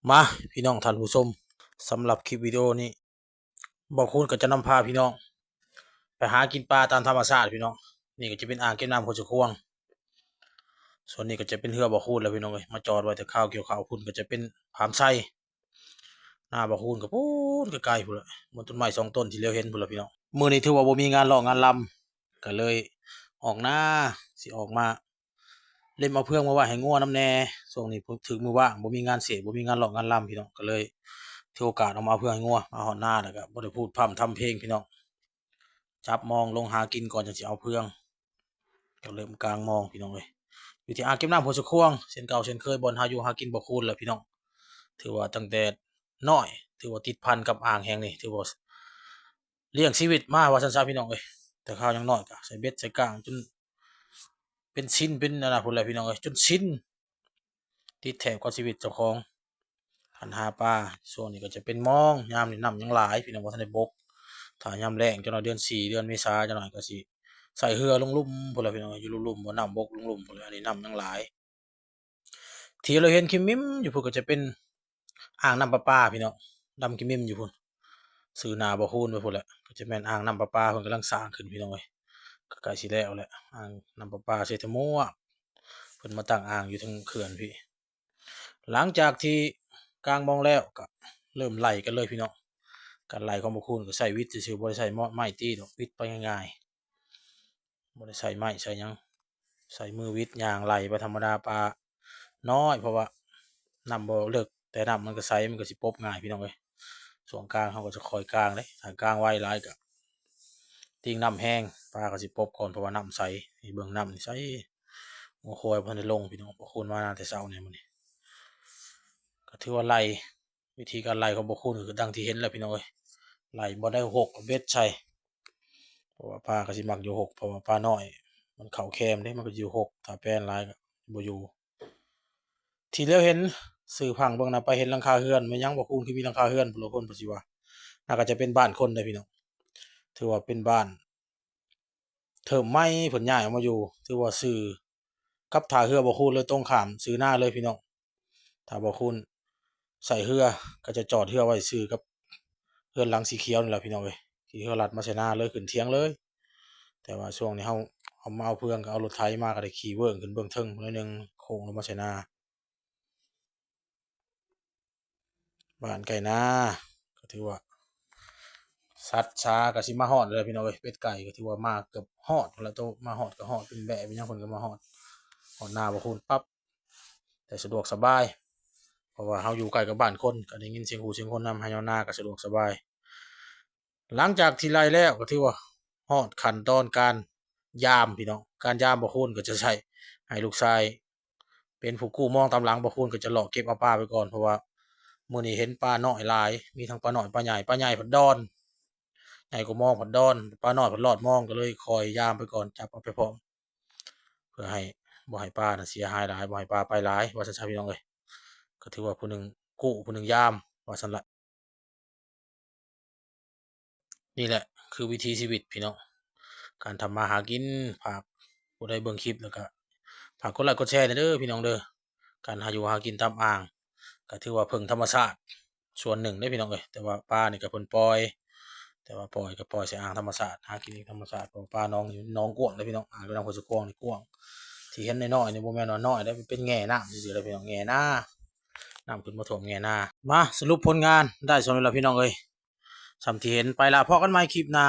ມາ ພີ່ນ້ອງທ່ານຜູ້ຊົມ, ສຳລັບຄລິບວິດີໂອນີ້ ບ່າວຄູນກໍຈະນຳພາພີ່ນ້ອງໄປຫາກິນປາຕາມທຳມະຊາດພີ່ນ້ອງ. ນີ້ກໍຈະເປັນອ່າງເກັບນ້ຳໂຄດສະຄວງ, ສ່ວນນີ້ກໍຈະເປັນເຮືອບ່າວຄູນແລ້ວພີ່ນ້ອງເອີຍ, ມາຈອດໄວ້ແຕ່ຄາວກ່ຽວເຂົ້າ. ພຸ້ນກໍຈະເປັນຟາມໄຊ, ນາບ່າວຄູນກໍພຸ້ນໄກໆພຸ້ນແຫຼະ, ໝົດຕົ້ນໄມ້ສອງຕົ້ນທີ່ຫຼຽວເຫັນພຸ້ນແຫຼະພີ່ນ້ອງ. ມື້ນີ້ຖືວ່າບໍ່ມີງານເລາະງານລຳ ກໍເລີຍອອກນາ, ຊິອອກມາ ເລັມເອົາເຟືອງມາໄວ້ໃຫ້ງົວນຳແດ່. ຊ່ວງນີ້ຖືກມື້ວ່າງ ບໍ່ມີງານເສກ ບໍ່ມີງານເລາະງານລຳພີ່ນ້ອງ, ກໍເລີຍຖືໂອກາດອອກມາເອົາເຟືອງໃຫ້ງົວ. ມາຮອດນາແລ້ວກໍບໍ່ໄດ້ພູດພ້ຳທຳເພງພີ່ນ້ອງ, ຈັບມອງລົງຫາກິນກ່ອນ ຈັ່ງຊິເອົາເຟືອງ. ກໍເລີ່ມກາງມອງພີ່ນ້ອງເອີຍ, ຢູ່ທີ່ອ່າງເກັບນ້ຳໂຄດສະຄວງ ເຊັ່ນເກົ່າເຊັ່ນເຄີຍ, ບ່ອນຫາຢູ່ຫາກິນບ່າວຄູນແຫຼະພີ່ນ້ອງ. ຖືວ່າຕັ້ງແຕ່ນ້ອຍ ຖືວ່າຕິດພັນກັບອ່າງແຫ່ງນີ້, ຖືວ່າລ້ຽງຊີວິດມາວ່າຊັ້ນຊະພີ່ນ້ອງເອີຍ. ແຕ່ຄາວຍັງນ້ອຍກໍໃສ່ເບັດໃສ່ກ້າງຈົນ ເປັນຊິນເປັນອັນນັ້ນພຸ້ນແຫຼະພີ່ນ້ອງເອີຍ, ຈົນຊິນ ຕິດແທບກັບຊີວິດເຈົ້າຂອງ. ຄັນຫາປາຊ່ວງນີ້ກໍຈະເປັນມອງ, ຍາມນີ້ນ້ຳຍັງຫຼາຍພີ່ນ້ອງ, ບໍ່ທັນໄດ້ບົກ. ຖ້າຍາມແລ້ງຈັກໜ້ອຍ ເດືອນສີ່ ເດືອນເມສາ ຈັກໜ້ອຍກໍຊິໃສ່ເຮືອລົງລຸ່ມພຸ້ນແຫຼະພີ່ນ້ອງ, ຢູ່ລຸ່ມໆ ບໍ່ ນ້ຳບົກລົງລຸ່ມພຸ້ນແຫຼະ. ອັນນີ້ນ້ຳຍັງຫຼາຍ. ທີ່ເຮົາເຫັນຂິມມິມຢູ່ພຸ້ນກໍຈະເປັນອ່າງນ້ຳປະປາພີ່ນ້ອງ, ດຳຂິມມິມຢູ່ພຸ້ນ, ຊື່ໜ້າບ່າວຄູນໄວ້ພຸ້ນແຫຼະ. ກໍຈະແມ່ນອ່າງນ້ຳປະປາເພິ່ນກຳລັງສ້າງຂຶ້ນພີ່ນ້ອງເອີຍ, ກໍໃກ້ຊິແລ້ວແຫຼະ. ອ່າງນ້ຳປະປາເສດຖະມົວ ເພິ່ນມາຕັ້ງອ່າງຢູ່ເທິງເຂື່ອນພີ້. ຫຼັງຈາກທີ່ກາງມອງແລ້ວ ກໍເລີ່ມໄລ່ກັນເລີຍພີ່ນ້ອງ. ການໄລ່ຂອງບ່າວຄູນກໍໃຊ້ຫວິດຊື່ໆ, ບໍ່ໄດ້ໃຊ້ໄມ້ຕີດອກ, ຫວິດໄປງ່າຍໆ. ບໍ່ໄດ້ໃຊ້ໄມ້ໃຊ້ຫຍັງ, ໃຊ້ມືຫວິດຍ່າງໄລ່ໄປທຳມະດາ. ປານ້ອຍ ເພາະວ່ານ້ຳບໍ່ເລິກ, ແຕ່ນ້ຳມັນກໍໃສ ມັນກໍຊິປົບງ່າຍພີ່ນ້ອງເອີຍ. ຊ່ວງກາງເຮົາກໍຈະຄ່ອຍກາງເດ້, ຖ້າກາງໄວຫຼາຍກໍຕິ່ງນ້ຳແຮງ, ປາກໍຊິປົບກ່ອນ ເພາະວ່ານ້ຳໃສ. ນີ້ເບິ່ງນ້ຳນີ້ໃສ, ງົວຄວາຍບໍ່ທັນໄດ້ລົງພີ່ນ້ອງ. ບ່າວຄູນມານາແຕ່ເຊົ້ານີ້ມື້ນີ້, ກໍຖືວ່າໄລ່ ວິທີການໄລ່ຂອງບ່າວຄູນກໍຄືດັ່ງທີ່ເຫັນແຫຼະພີ່ນ້ອງເອີຍ, ໄລ່ບໍ່ໄດ້ຫົກກໍເບັດໃສ່ ເພາະວ່າປາກໍຊິມັກຢູ່ຫົກ, ເພາະວ່າປານ້ອຍມັນເຂົ້າແຄມເດ້, ມັນກໍຢູ່ຫົກ, ຖ້າແປນຫຼາຍກໍບໍ່ຢູ່. ທີ່ຫຼຽວເຫັນ ຊື່ພັງເບິ່ງນະ, ໄປເຫັນຫຼັງຄາເຮືອນ, ແມ່ນຫຍັງບ່າວຄູນຄືມີຫຼັງຄາເຮືອນ? ຜູ້ລາງຄົນເພິ່ນຊິວ່າ ໜ້າກໍຈະເປັນບ້ານຄົນເດ້ພີ່ນ້ອງ. ຖືວ່າເປັນບ້ານ ເທີມໃໝ່ເພິ່ນຍ້າຍອອກມາຢູ່, ຖືວ່າຊື່ກັບທ່າເຮືອບ່າວຄູນເລີຍ, ຕົງຂ້າມຊື່ນາເລີຍພີ່ນ້ອງ. ຖ້າບ່າວຄູນໃສ່ເຮືອ ກໍຈະຈອດເຮືອໄວ້ຊື່ກັບເຮືອນຫຼັງສີຂຽວນີ້ແຫຼະພີ່ນ້ອງເອີຍ, ຂີ່ເຮືອລັດມາໃສ່ນາເລີຍ, ຂຶ້ນຖຽງເລີຍ. ແຕ່ວ່າຊ່ວງນີ້ເຮົາເອົາມາເອົາເຟືອງ ກໍເອົາລົດໄຖມາ, ກໍໄດ້ຂີ່ເວີ້ງຂຶ້ນເບື້ອງເທິງໜ້ອຍໜຶ່ງ, ໂຄ້ງລົງມາໃສ່ນາ. ບ້ານໃກ້ນາ ກໍຖືວ່າສັດຊາກໍຊິມາຮອດແລ້ວພີ່ນ້ອງເອີຍ. ເປັດໄກ່ກໍຖືວ່າມາເກືອບຮອດພຸ້ນລະ, ໂຕມາຮອດກໍຮອດ, ເປັນແບ້ເປັນຫຍັງເພິ່ນກໍມາຮອດ, ຮອດນາບ່າວຄູນປັບ ແຕ່ສະດວກສະບາຍ ເພາະວ່າເຮົາຢູ່ໃກ້ກັບບ້ານຄົນ, ກໍໄດ້ຍິນສຽງຫູສຽງຄົນນຳ, ໄຮ່ນາກໍສະດວກສະບາຍ. ຫຼັງຈາກທີ່ໄລ່ແລ້ວ ກໍຖືວ່າຮອດຂັ້ນຕອນການຢາມພີ່ນ້ອງ. ການຢາມບ່າວຄູນກໍຈະໃຊ້ໃຫ້ລູກຊາຍ ເປັນຜູ້ກູ້ມອງຕາມຫຼັງ, ບ່າວຄູນກໍຈະເລາະເກັບເອົາປາໄປກ່ອນ, ເພາະວ່າມື້ນີ້ເຫັນປານ້ອຍຫຼາຍ, ມີທັງປານ້ອຍປາໃຫຍ່, ປາໃຫຍ່ພັດດອນ, ໃຫຍ່ກວ່າມອງພັດດອນ, ປານ້ອຍພັດລອດມອງ, ກໍເລີຍຄອຍຢາມໄປກ່ອນ, ຈັບເອົາໄປພ້ອມ ເພື່ອໃຫ້ ບໍ່ໃຫ້ປານະເສຍຫາຍຫຼາຍ, ບໍ່ໃຫ້ປາໄປຫຼາຍ ວ່າຊັ້ນຊະພີ່ນ້ອງເອີຍ. ກໍຖືວ່າຜູ້ໜຶ່ງກູ້ ຜູ້ໜຶ່ງຢາມ ວ່າຊັ້ນລະ. ນີ້ແຫຼະຄືວິຖີຊີວິດພີ່ນ້ອງ, ການທຳມາຫາກິນ. ຝາກຜູ້ໃດເບິ່ງຄລິບແລ້ວກະ ຝາກກົດໄລກົດແຊແດ່ເດີພີ່ນ້ອງເດີ. ການຫາຢູ່ຫາກິນຕາມອ່າງ ກະຖືວ່າເພິ່ງທຳມະຊາດສ່ວນໜຶ່ງເດ້ພີ່ນ້ອງເອີຍ. ແຕ່ວ່າປານີ້ກະເພິ່ນປ່ອຍ, ແຕ່ວ່າປ່ອຍກະປ່ອຍໃສ່ອ່າງທຳມະຊາດ, ຫາກິນເອງທຳມະຊາດ, ເພາະວ່າປາໜອງນີ້ ໜອງກວ້າງເດ້ພີ່ນ້ອງ. ອ່າງນ້ຳໂພນສະກວງນີ້ກວ້າງ, ທີ່ເຫັນນ້ອຍໆນີ້ບໍ່ແມ່ນວ່ານ້ອຍເດ້, ມັນເປັນແງ່ນ້ຳຊື່ໆເດ້ພີ່ນ້ອງ, ແງ່ນາ. ນ້ຳຂຶ້ນມາຖ້ວມແງ່ນາ. ມາສະຫຼຸບຜົນງານໄດ້ສ່ຳນີ້ລະພີ່ນ້ອງເອີຍ, ສ່ຳທີ່ເຫັນ. ໄປລະ ພໍ້ກັນໃໝ່ຄລິບໜ້າ.